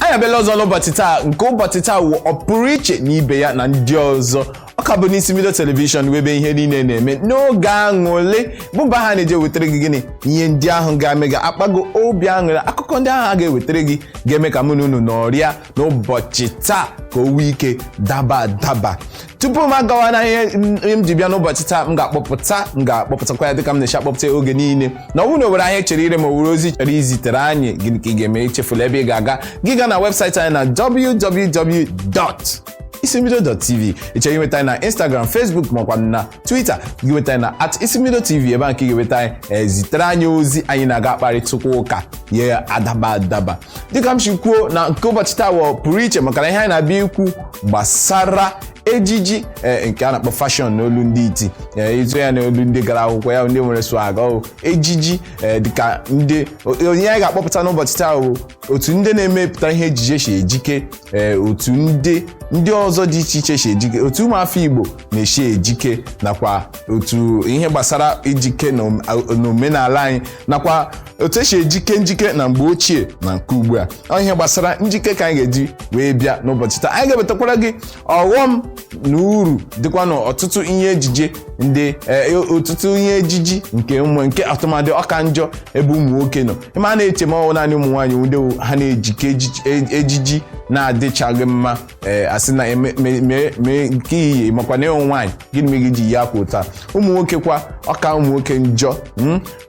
Anyị abịala ọzọ n'ụbọchị taa. Nke ụbọchị taa wụ ọ pụrụ iche na ibe ya na ndị ọzọ. Ọ ka bụ n'Isi Mbido Television, ebe ihe niile na-eme n'oge aṅụrị, bụ mba ha na-eji ewetara gị gịnị? Ihe ndị ahụ ga-eme gị akpago obi aṅụrị, akụkọ ndị ahụ a ga-ewetara gị ga-eme ka mụ na unu nọrịa n'ụbọchị taa, ka o nwee ike daba adaba. Tupu m agawa na ihe m ji bịa n'ụbọchị taa, m ga-akpọpụta, m ga-akpọpụtakwa ya dịka m na-esi akpọpụta ya oge niile, na ọ bụrụ na o nwere ahịa chere ire ma o nwere ozi chọrọ izitere anyị, gịnị ka ị ga-eme? Echefula ebe ị ga-aga. Gị gaa na webụsaịtị anyị na www.isimbido.tv. Ị chọrọ inweta anyị na Instagram, Facebook makwa na Twitter, gị nweta anyị na @isimbidotv. Ebe a nke ị ga-enweta anyị, zitere anyị ozi, anyị na-aga akparịtakwa ụka ya adaba adaba. Dịka m si kwuo, na nke ụbọchị taa wụ pụrụ iche, maka na ihe anyị na-abịa ikwu gbasara ejiji, nke a na-akpọ fashion n'olu ndị iti, ịzụ ya n'olu ndị gara akwụkwọ, ya ndị nwere swag, ọ ejiji, dịka ndị onye anyị ga-akpọpụta n'ụbọchị taa bụ otu ndị na-emepụta ihe ejije si ejike, otu ndị ọzọ dị iche iche si ejike, otu ụmụafọ Igbo na-esi ejike, nakwa otu ihe gbasara ijike na omenala anyị, nakwa otu esi ejike njike na mgbe ochie na nke ugbu a. Ọ ihe gbasara njike ka anyị ga-eji wee bịa n'ụbọchị taa. Anyị ga-ewetakwara gị ọghọm na uru dịkwa n'ọtụtụ ihe ejije ndị ọtụtụ ihe ejiji nke ụmụ nke atụmadị ọka njọ ebe ụmụ nwoke nọ. Ịma a na-eche ma ọ naanị ụmụ nwaanyị ndị ha na-ejike ejiji na-adịchaghị mma, ee, asị na mee nke iyi makwa na ịhụ nwaanyị, gịnị mere gị ji yi akwa taa? Ụmụ nwoke kwa, ọka ụmụ nwoke njọ,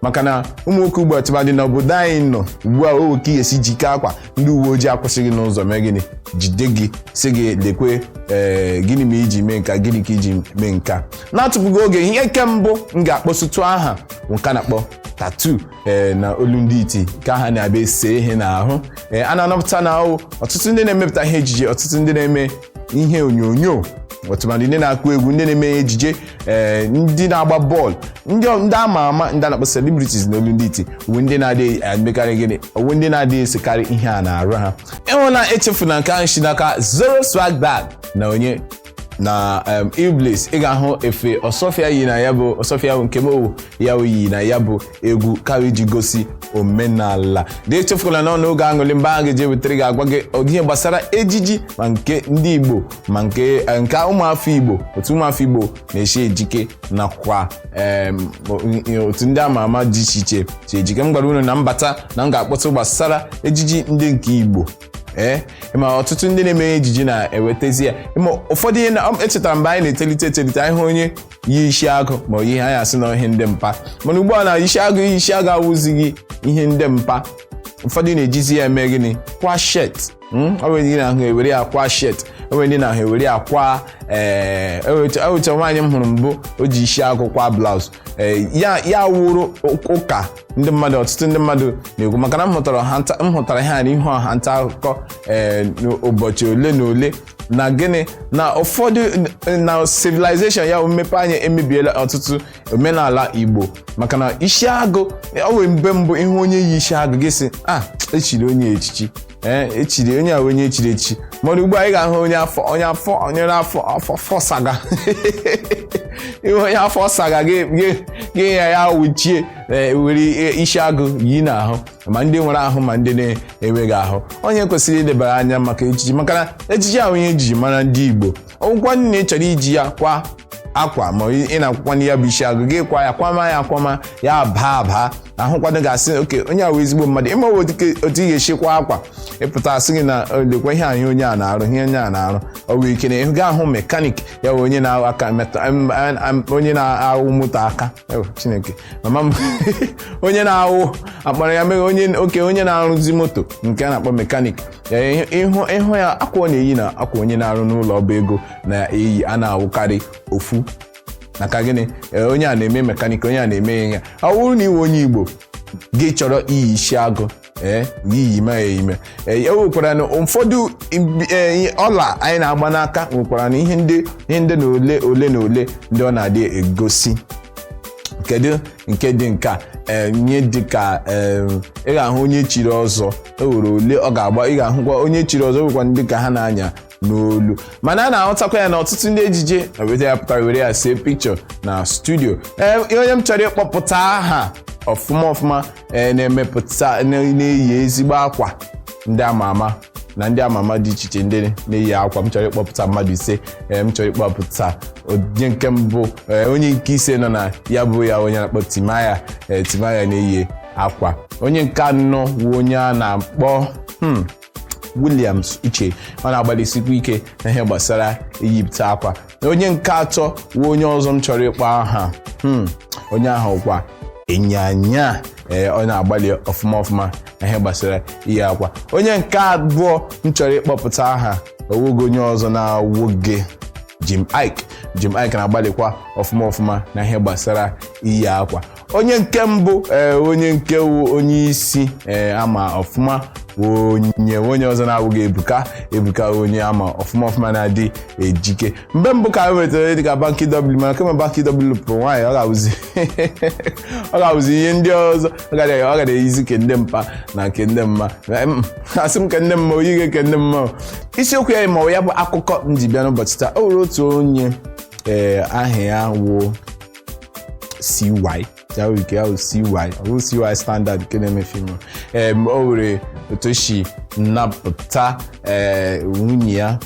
maka na ụmụ nwoke ugbu a, tụmadị n'obodo anyị nọ ugbu a, o ka esi jike akwa, ndị uwe ojii akwụsịghị n'ụzọ, mee gịnị? Jide gị, sị gị lekwe, ee, gịnị ma iji mee nka, gịnị ka iji mee nka? Na-atụpụghị oge, ihe nke mbụ m ga-akpọsụtụ aha nke a na-akpọ tattoo, ee, na olu ndị iti, ka ha na-abịa ese ihe n'ahụ. Ee, a na-anọpụta na ahụ ọtụtụ ndị na-emepụta ihe ejije, ọtụtụ ndị na-eme ihe onyonyo, ọtụmadị ndị na-akụ egwu, ndị na-eme ejije, ee, ndị na-agba bọọlụ, ndị ama ama, ndị a na-akpọ celebrities n'olu ndị iti, bụ ndị na-adịghị emekarị gịnị? Ọwụ ndị na-adịghị esekarị ihe a na-arụ ha. Ịhụ na echefuna nke ahụ si n'aka Zoro Swag Bag na onye na Iblis. Ị ga-ahụ efe Ọsọfịa yi na ya bụ Ọsọfịa bụ nke bụ ya yi na ya bụ egwu karịa iji gosi omenala dị. Echefukwala na n'oge aṅụrị mba ahụ ga-eji wetara gị, agwa gị ihe gbasara ejiji, ma nke ndị Igbo ma nke ụmụafọ Igbo, otu ụmụafọ Igbo na-esi ejike, nakwa otu ndị ama ama dị iche iche si ejike. M gwara unu na mbata na m ga-akpọtụ gbasara ejiji ndị nke Igbo. Ee, ma ọtụtụ ndị na-eme ejiji na-ewetezi ya. Ma ụfọdụ ihe echetara mgbe anyị na-etolite etolite, anyị hụ onye yi isi agụ ma ọ ihe anyị asị na ihe ndị mpa. Mana ugbu a na isi agụ awụzighị ihe ndị mpa. Ụfọdụ na-ejizi ya eme gịnị? Kwa shirt. Ọ nwere ndị na-ahụ ewere ya kwa shirt, o nwere ndị na-ahụ ewere ya kwa, ee, ewecha nwaanyị m hụrụ mbụ, o ji isi agụ kwa blouse. Ee, ya wụrụ ụka ndị mmadụ, ọtụtụ ndị mmadụ na-ekwu, maka na m hụtara ihe a n'ihu ọha nta akụkọ, ee, n'ụbọchị ole na ole, na gịnị? Na ụfọdụ na civilization ya, mmepe anya emebiela ọtụtụ omenala Igbo, maka na isi agụ, ọ nwere mgbe mbụ ịhụ onye yi isi agụ, gị sị a echiri onye echichi, ee, echiri onye a, onye echiri echichi. Mana ugbu a ị ga-ahụ onye afọ, onye afọ, onye afọ afọ fọsaga, ịhụ onye afọ saga gị ya wuchie, were isi agụ yi n'ahụ, ma ndị nwere ahụ ma ndị na-enweghị ahụ. Onye kwesịrị ilebara anya maka ejiji, maka na ejiji ahụ ihe ejiji mara ndị Igbo. Ọgwụkwa nne ị chọrọ iji ya kwa akwa, ma ị na-akwụkwa ya bụ isi agụ gị, kwa ya kwama ya akwama ya baa abaa ahụkwanụ, ga-asị oke onye a wụ ezigbo mmadụ. Ịma otu ị ga-esi kwa akwa, ịpụta asị gị na lekwa ihe anyị onye a na-arụ, ihe onye a na-arụ. Ọ bụ ike na ịhụ ga ahụ mechanic ya bụ onye na-aka onye na-awụ moto aka. Chineke mama m, onye na-awụ akpara ya meghe, onye oke onye na-arụzi moto nke a na-akpọ mechanic. Ịhụ ya, akwa ọ na-eyi na akwa onye na-arụ n'ụlọ ọba ego na-eyi a na-awụkarị ofu. Maka gịnị? Onye a na-eme mechanic, onye a na-eme ya. Ọ bụrụ na iwe onye Igbo gị chọrọ iyi isi agụ, ee, iyi ma eyime, ee, e nwekwara na ụfọdụ ọla anyị na-agba n'aka, nwekwara na ihe ndị na ole ole na ole ndị ọ na-adị egosi. Kedu nke dị nka nye dịka ị ga-ahụ onye chiri ọzọ, e nwere ole ọ ga-agba. Ị ga-ahụkwa onye chiri ọzọ, nwekwa ndị ka ha na-anya n'olu. Mana a na-ahụtakwa ya na ọtụtụ ndị ejije weta ya pụtara were ya see pikchọ na studio. Ee, onye m chọrọ ịkpọpụta aha ọfụma ọfụma, ee, na-emepụta, na-eyi ezigbo akwa ndị ama ama Na ndị ama ama dị iche iche ndị na-eyi akwa, m chọrọ ịkpọpụta mmadụ 5. M chọrọ ịkpọpụta onye nke mbụ, onye nke 5 nọ na ya bụ ya onye na-akpọ Timaya. Timaya na-eyi akwa. Onye nke 4 wụ onye a na-akpọ Williams Uche, ọ na-agbalịsikwa ike na ihe gbasara iyipụta akwa. Onye nke 3 wụ onye ọzọ m chọrọ ịkpọ aha, onye ahụ kwa ịnyanya. Ọ na-agbalị ọfụma ọfụma na ihe gbasara iyi akwa. Onye nke 2 m chọrọ ịkpọpụta aha, owogo onye ọzọ na-awoge Jim Iyke. Jim Iyke na-agbalịkwa ọfụma ọfụma na ihe gbasara iyi akwa. Onye nke 1, onye nke wu onye isi ama ọfụma, onye ọzọ na-awụghị Ebuka. Ebuka onye ama ọfụma ọfụma na-adị ejike. Mgbe mbụ ka e nwetara dịka Banky W, mana kemgbe Banky W pụrụ nwaanyị, ọ ga-awụzi ihe ndị ọzọ. Ọ gara eyizi ke ndị mpa na nke ndị mma. Asị m ke ndị mma, oyighị ke ndị mma. Isiokwu ya ma ọ ya bụ akụkọ m ji bịa n'ụbọchị taa, o nwere otu onye aha ya wụ CY, ya wụ ike ya wụ CY, ọ bụ CY Standard nke na-eme fim. O nwere otu si napụta nwunye ya,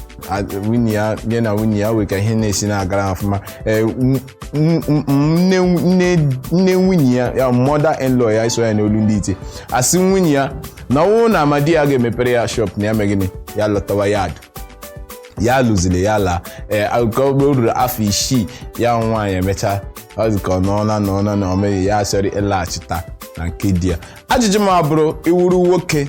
ya na nwunye ya wee ka ihe na-esi na-agara ọfụma. Nne nwunye ya, ya mother in law ya, iso ya n'olu ndị ite, asị nwunye ya na ọnwụ na amadi ya ga-emepere ya shop na ya megịnị ya lọtawa ya ya lụziri ya la. Akụkọ o ruru afọ 6 ya nwaanyị emechaa ọ dị ka ọ nọọna nọọna na omeghị ya asịrị ịlaghachita na nke di ya. Ajụjụ m abụrụ, iwuru nwoke,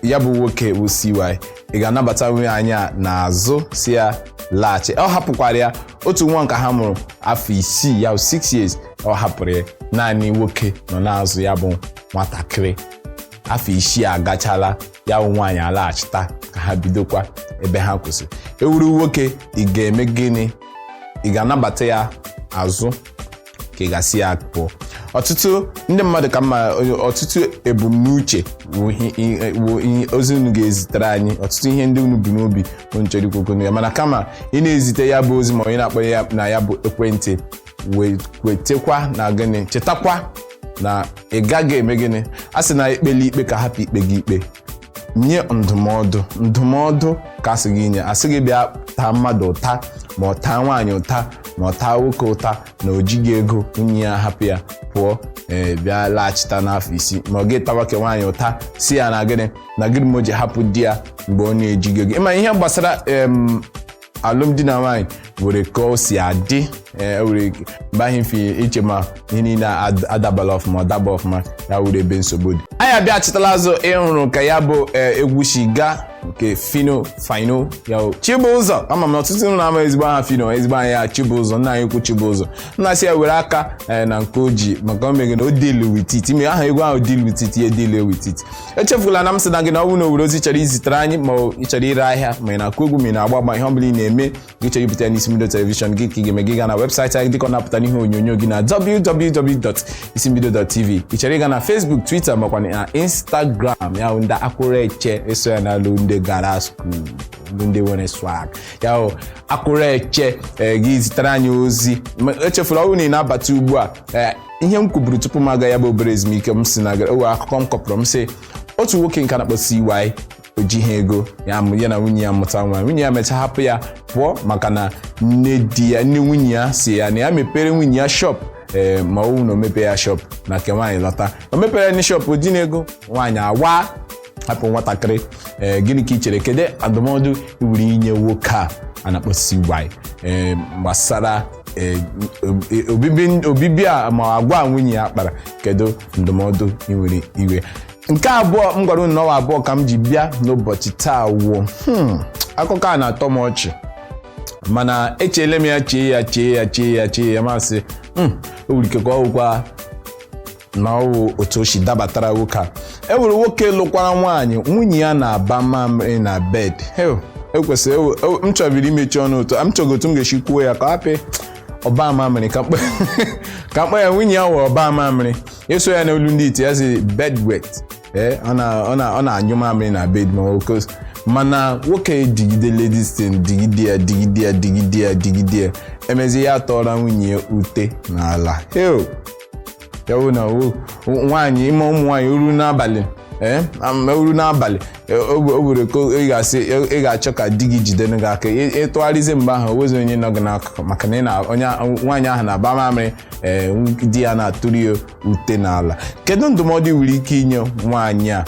ya bụ nwoke bụ CY, ị ga-anabata nwunye anyị a n'azụ si ya laghachi? Ọ hapụkwara ya otu nwa nke ha mụrụ afọ 6 ya, 6 years. Ọ hapụrụ ya naanị nwoke nọ n'azụ ya bụ nwatakịrị. Afọ 6 agachala, ya bụ nwaanyị alaghachita ka ha bidokwa ebe ha kwụsịrị. Ewuru nwoke, ị ga-eme gịnị? Ị ga-anabata ya azụ ka ị ga-asị ya pụọ? Ọtụtụ ndị mmadụ ka mma, ọtụtụ ebumnuche wụ ozi unu ga-ezitere anyị, ọtụtụ ihe ndị unu bu n'obi unu chọrọ ikwu ya. Mana kama ị na-ezite ya bụ ozi ma onye na-akpọ ya na ya bụ ekwentị, wetekwa na gịnị, chetakwa na ị gaghị eme gịnị, a sị na ekpeli ikpe ka hapụ ikpe gị ikpe. Nye ndụmọdụ, ndụmọdụ ka asị gị nye, asị gị bịa taa mmadụ ụta, ma ọ taa nwaanyị ụta, ma ọ taa nwoke ụta na o jighị ego nwunye ya hapụ ya pụọ, bịa laghachita n'afọ 6, ma ọ gị tawa ke nwaanyị ụta si ya na gịnị na gịnị ma o ji hapụ di ya mgbe ọ na-ejighị ego. Ịma ihe gbasara alụmdi na nwaanyị nwere ka o si adị, were mgbe ahụ mfe iche ma ihe niile adabala ọfụma, daba ọfụma, ya wuru ebe nsogbu dị. Anyị abịachitala azụ ịhụrụ ka ya bụ egwu shiga nke Fino Fino ya Chibụzọ. Ama m na ọtụtụ na-ama ezigbo aha Fino, ezigbo aha ya Chibụzọ, nna anyị ukwu Chibụzọ. Nna si ya were aka na nke o ji maka o megere o deal with it. Ime aha egwu ahụ "Deal with it", ya deal with it. Echefula na m sị na gị na ọ bụrụ na owere ozi chọrọ izitere anyị, ma ị chọrọ ire ahịa, ma ị na-akụ egwu, ma ị na-agba agba, ihe ọ bụla ị na-eme gị chọrọ ibute ya n'Isi Mbido Television gị, ka ị ga-eme gị gaa na webụsaịtị anyị dịka ọ na-apụta n'ihe onyonyo gị na www.isimbido.tv. Ị chọrọ ịga na Facebook, Twitter makwa na Instagram, ya bụ ndị akwụrụ eche eso ya n'alụ ndị gara school, ndị nwere swag, ya bụ akwụrụ eche gị zitere anyị ozi. Echefula, ọ bụrụ na ị na-abata ugbu a, ihe m kwuburu tupu m aga ya bụ obere ezumike, m si na owe akụkọ m kọpụrụ, m sị otu nwoke nke na-akpọ CY o jighị ego ya, ya na nwunye ya mụta nwa. Nwunye ya mechaa hapụ ya pụọ maka na nne di ya, nne nwunye ya, si ya na ya mepere nwunye ya shop, ma ọ na o mepe ya shop na nke nwaanyị lọta, o mepere ndị shop ji na ego nwaanyị awa hapụ nwatakịrị. Gịnị ka ị chere? Kedu ndụmọdụ iwere inye nwoke a na-akpọ CY gbasara obibi a ma agwa nwunye ya kpara? Kedu ndụmọdụ ị nwere iwe? Nke abụọ m gwara unu n'ọnwa abụọ ka m ji bịa n'ụbọchị taa wụ akụkọ a na-atọ m ọchị, mana echeele m ya, chee ya, chee ya, chee ya, chee ya, masị o nwere ike ka ọ wụkwa na ọwụ otu o si dabatara nwoke a. E nwere nwoke lụkwara nwaanyị, nwunye ya na-aba mamịrị na bed. Ekwesịrị m chọbiri imechi ọnụ ụtọ, m chọgo otu m ga-esi kwuo ya ka ọ hapụ ọba mamịrị, ka mkpa ya. Nwunye ya wụ ọba mamịrị, eso ya n'olu ndị iti ya si bed wet. Ọ na-anyụ mamịrị na bed. Ma oke mana nwoke digide ladies thing, digide ya, digide ya, digide ya, digide ya, emezi ya tọrọ nwunye ya ute n'ala. Ya bụ na nwaanyị ime ụmụ nwaanyị uru n'abalị Ee, uru n'abalị o nwere ka ị ga-asị ị ga-achọ ka di gị jide gị aka, ịtụgharịzie mgbe ahụ, o wezi onye nọ gị n'akụkụ, maka na ị na onye nwaanyị ahụ na-aba mamịrị. Ee, di ya na-atụrụ ya ute n'ala. Kedu ndụmọdụ ị nwere ike inye nwaanyị a?